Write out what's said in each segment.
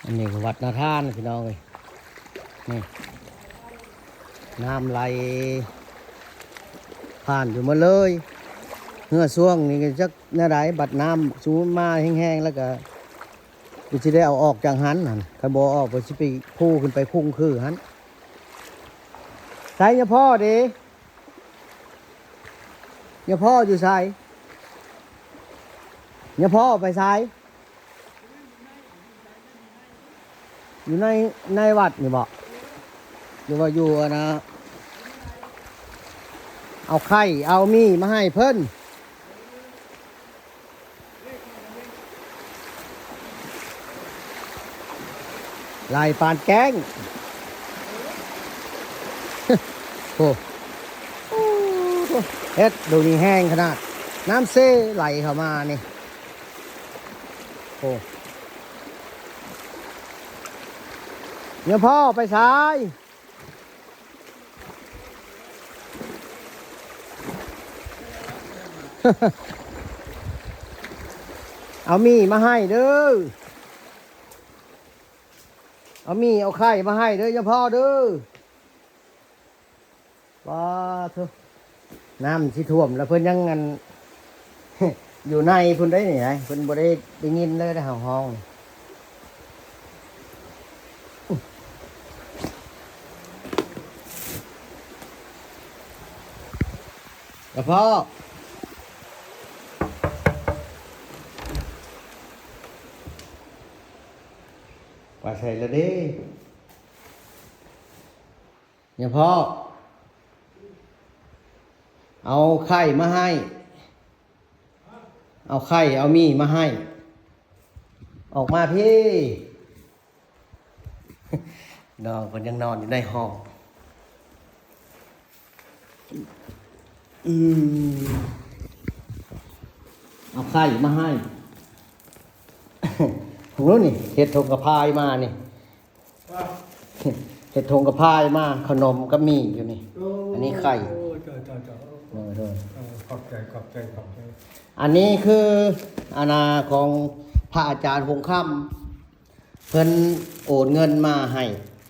ອັນນີ້ກໍວັດນາທານພີ່ນ້ອງເອີຍ ນີ້ ນ້ຳໄຫຼຜ່ານຢູ່ໝົດເລີຍ. ເຮືອຊ່ວງນີ້ກໍຈັກແນວໃດ ບັດນ້ຳສູງມາແຮງໆ ແລ້ວກໍ ກໍຊິໄດ້ເອົາອອກຈາກຫັ້ນຫັ້ນ ຄັນບໍ່ເອົາອອກ ກໍຊິໄປພູຂຶ້ນໄປຄຸງຄືຫັ້ນ. ໃສຍາພໍ່ເດ? ຍາພໍ່ຢູ່ໃສ? ຍາພໍ່ໄປໃສ? ຢູ່ໃນ ໃນວັດນີ້ບໍ? ຫຼືວ່າຢູ່ອັນນະ ເອົາໄຂ່ເອົາໝີ່ມາໃຫ້ເພິ່ນ? ຫຼາຍປານແກ້ງ ໂອ້ ເຮັດດູນີ້ແຮງຂະໜາດ ນ້ຳເຊໄຫຼເຂົ້າມານີ້. ໂອ້ ຍາພໍ່ໄປໃສ? ເອົາໝີ່ມາໃຫ້ເດີ ເອົາໝີ່ເອົາໄຂ່ມາໃຫ້ເດີ ຍາພໍ່ເດີ. ປາໂທ້ ນ້ຳຊິຖ້ວມແລ້ວ ເພິ່ນຍັງອັນ ຢູ່ໃນພຸ້ນໄດ໋ນີ້ ເພິ່ນບໍ່ໄດ້ ໄດ້ຍິນເລີຍເດ້ເຮົາຮ້ອງ. ກະເພາະ ໄປໃສລະເດ? ຍາພໍ່ ເອົາໄຂ່ມາໃຫ້ ເອົາໄຂ່ເອົາໝີ່ມາໃຫ້ ອອກມາພີ້. ນ້ອງເພິ່ນຍັງນອນຢູ່ໃນຫ້ອງ. ອືມ ເອົາໄຂ່ມາໃຫ້. ເບິ່ງດູນີ້ ເຮັດຖົງກະພາຍມານີ້. ເຮັດຖົງກະພາຍມາ ເຂົ້າໜົມກັບໝີ່ຢູ່ນີ້. ໂອ້ ອັນນີ້ໄຂ່. ໂອ້ ເຈົ້າ ເຈົ້າ ເຈົ້າ ໂດຍ ໂດຍ ເອີ ຂອບໃຈ ຂອບໃຈ ຂອບໃຈ. ອັນນີ້ຄື ອັນນາ ຂອງພະອາຈານຫົງຄຳ ເພິ່ນໂອນເງິນມາໃຫ້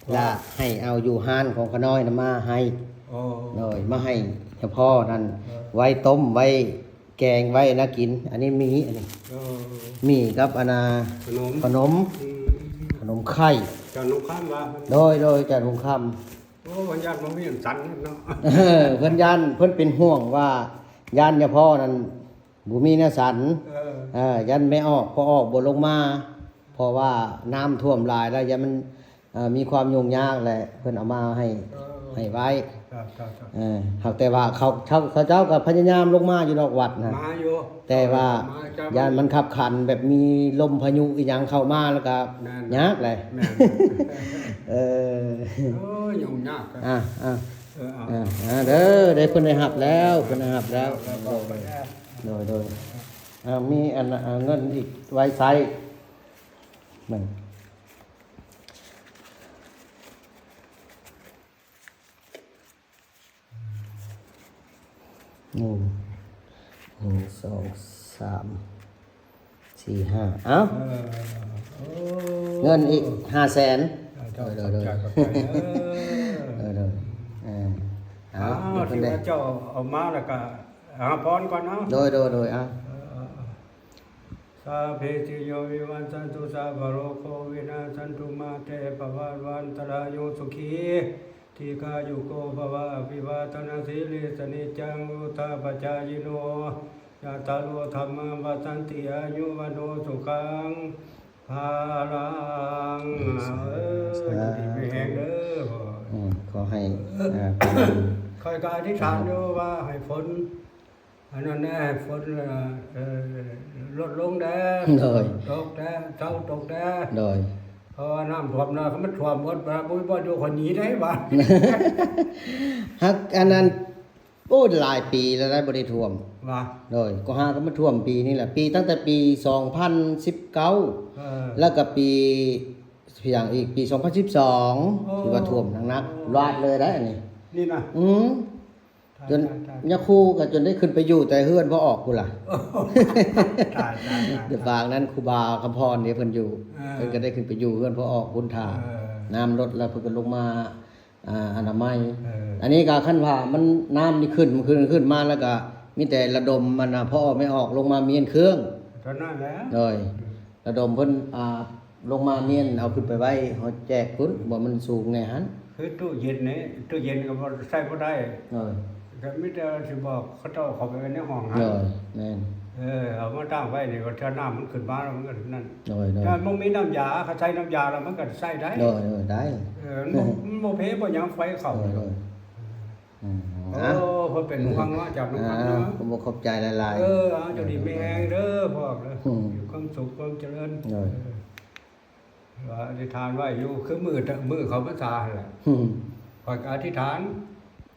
ອໍ ລະໃຫ້ເອົາຢູ່ຮ້ານຂອງຂ້ານ້ອຍນຳມາໃຫ້. ອໍ ໂດຍ ມາໃຫ້ສະເພາະນັ້ນ ອໍ ໄວ້ຕົ້ມ ໄວ້ ແກງໄວ້ນະກິນ. ອັນນີ້ໝີ່ ອັນນີ້ ເອີ ໝີ່ກັບອັນນາ ຂະໜົມ ຂະໜົມ ອືມ ຂະໜົມໄຂ່. ຈານຫົງຄຳວ່າ ໂດຍ ໂດຍ ຈານຫົງຄຳ. ໂອ້ ເພິ່ນຢ້ານບໍ່ມີອັນສັນເນາະ. ເອີ ເພິ່ນຢ້ານ ເພິ່ນເປັນຫ່ວງວ່າ ຢ້ານຍາພໍ່ນັ້ນບໍ່ມີແນວສັນ. ເອີ ເອີ ຢ້ານແມ່ອອກ ພໍ່ອອກບໍ່ລົງມາ ເພາະວ່ານ້ຳຖ້ວມຫຼາຍແລ້ວ ຢ້ານມັນ ເອີ ມີຄວາມຫຍຸ້ງຍາກແຫຼະ ເພິ່ນເອົາມາໃຫ້ ເອີ ໃຫ້ໄວ້. ເຈົ້າ ເຈົ້າ ເຈົ້າ. ເອີ ຫາກແຕ່ວ່າເຂົາ ເຂົາ ເຂົາເຈົ້າກໍພະຍາຍາມລົງມາຢູ່ດອກວັດນະ ມາຢູ່ ແຕ່ວ່າ ມາເຈົ້າ ຢ້ານມັນຂັບຂັນ ແບບມີລົມພາຍຸອີ່ຫຍັງເຂົ້າມາແລ້ວກໍ ແມ່ນ ຍາກແຫຼະ. ແມ່ນ ເອີ ໂອ້ຍ ຫຍຸ້ງຍາກ. ອ່າ ອ່າ ເອີ ເອົາ ອ່າ ເດີ ໄດ້ ເພິ່ນໄດ້ຮັບແລ້ວ ເພິ່ນໄດ້ຮັບແລ້ວ. ໂດຍ ໂດຍ ໂດຍ ໂດຍ. ອ່າ ມີອັນ ອ່າ ເງິນອີກໄວ້ໃຊ້ ເບິ່ງ ໜຶ່ງ ໜຶ່ງ ສອງ ສາມ ສີ່ ຫ້າ ເອົ້າ ເອີ ໂອ້ ເງິນອີກຫ້າແສນ. ເອີ ເຈົ້າ ໂດຍ ໂດຍ ຂອບໃຈ ໂດຍ ເດີ ເອີ ໂດຍ ເອີ ເອົາ ເອົາ ເພິ່ນໄດ້ ທີ່ວ່າເຈົ້າເອົາມາແລ້ວກໍ ຫາພອນກ່ອນເນາະ. ໂດຍ ໂດຍ ໂດຍ ເອົາ ເອີ ເອີ ເອີ Sabbe tiyo vivacchantu, sabbarogo vinassantu, mā te bhavatvantarāyo, sukhī dīghāyuko bhava. Abhivādanasīlissa niccaṃ vuḍḍhāpacāyino, cattāro dhammā vaḍḍhanti, āyu vaṇṇo sukhaṃ balaṃ. ສາທຸ ເອີ ສາທຸ ຢູ່ດີມີແຮງເດີ. ອືມ ຂໍໃຫ້ ອ່າ ຂ້ອຍກໍອະທິຖານຢູ່ວ່າໃຫ້ຝົນ ອັນນັ້ນແດ່ ຝົນ ເອີ ເອີ ລົດລົງແດ່ ໂດຍ ຕົກແດ່ ເຊົາຕົກແດ່ ໂດຍ ເພາະວ່ານ້ຳຖ້ວມແລ້ວ ມັນຖ້ວມໝົດ ບໍ່ມີບ່ອນຢູ່ ຂ້ອຍໜີໄດ້ບາດ. ຫາກອັນນັ້ນ ໂອ້ ຫຼາຍປີແລ້ວໄດ໋ ບໍ່ໄດ້ຖ້ວມ ວ່າ ໂດຍ ກໍຫາກໍມາຖ້ວມປີນີ້ແຫຼະ ປີ ຕັ້ງແຕ່ປີສອງພັນສິບເກົ້າ ເອີ ແລ້ວກໍປີ ຫຍັງອີກ ປີສອງພັນສິບສອງ ໂອ້ ທີ່ວ່າຖ້ວມໜັກໆ ຫຼາຍເລີຍໄດ໋ ອັນນີ້ ນີ້ນະ ອືມ. ຈົນຍາຄູກໍຈົນໄດ້ຂຶ້ນໄປຢູ່ແຕ່ເຮືອນພໍ່ອອກພຸ້ນລະ. ຕາຍໆໆໆ ແຕ່ປາງນັ້ນຄູບາຄຳພອນນີ້ເພິ່ນຢູ່ ເອີ ເພິ່ນກໍໄດ້ຂຶ້ນໄປຢູ່ເຮືອນພໍ່ອອກພຸ້ນຖ້າ ເອີ ນ້ຳລົດແລ້ວເພິ່ນກໍລົງມາ ອ່າ ອະນາໄມ ເອີ ອັນນີ້ກໍຄັນວ່າມັນ ນ້ຳນີ້ຂຶ້ນ ມັນຂຶ້ນ ຂຶ້ນມາແລ້ວກໍມີແຕ່ລະດົມ ອັນນ່າ ພໍ່ອອກແມ່ອອກລົງມາມ້ຽນເຄື່ອງ ເທົ່ານັ້ນແຫຼະ ໂດຍ ລະດົມເພິ່ນ ອ່າ ລົງມາມ້ຽນເອົາຂຶ້ນໄປໄວ້ ເຮົາແຈກພຸ້ນ ບໍ່ ມັນສູງແດ່ຫັ້ນ ຄືຕູ້ເຢັນນີ້ ຕູ້ເຢັນກໍບໍ່ ໃຊ້ບໍ່ໄດ້ ໂດຍ ກໍມີແຕ່ຊິບອກເຂົາເຈົ້າເຂົ້າໄປໄວ້ໃນຫ້ອງຫັ້ນ ໂດຍ ແມ່ນ ເອີ ເອົາມາຕັ້ງໄວ້ນີ້ ວ່າເທື່ອນ້ຳມັນຂຶ້ນມາແລ້ວມັນກໍນັ້ນ ໂດຍໆ ຖ້າບໍ່ມີນ້ຳຢາ ຄັນໃສ່ນ້ຳຢາແລ້ວມັນກໍໃຊ້ໄດ້ ໂດຍໆ ໄດ້ ເອີ ມັນບໍ່ ມັນບໍ່ເພບໍ່ຫຍັງ ໄຟເຂົ້າ ໂດຍໆ ອືມ ໂອ້ ເພິ່ນເປັນຫ່ວງເນາະ ເຈົ້ານຳພັນເນາະ ອ່າ ຂອບໃຈຫຼາຍໆ ເອີ ເອົາ ເຈົ້າດີມີແຮງເດີ ພໍ່ເດີ ອືມ ມີຄວາມສຸກຄວາມຈະເລີນ ໂດຍ ເອີ ວ່າອະທິຖານໄວ້ຢູ່ ຄືມື້ ມື້ເຂົ້າພັນສາຫັ້ນແຫຼະ ອືມ ຂ້ອຍກໍອະທິຖານ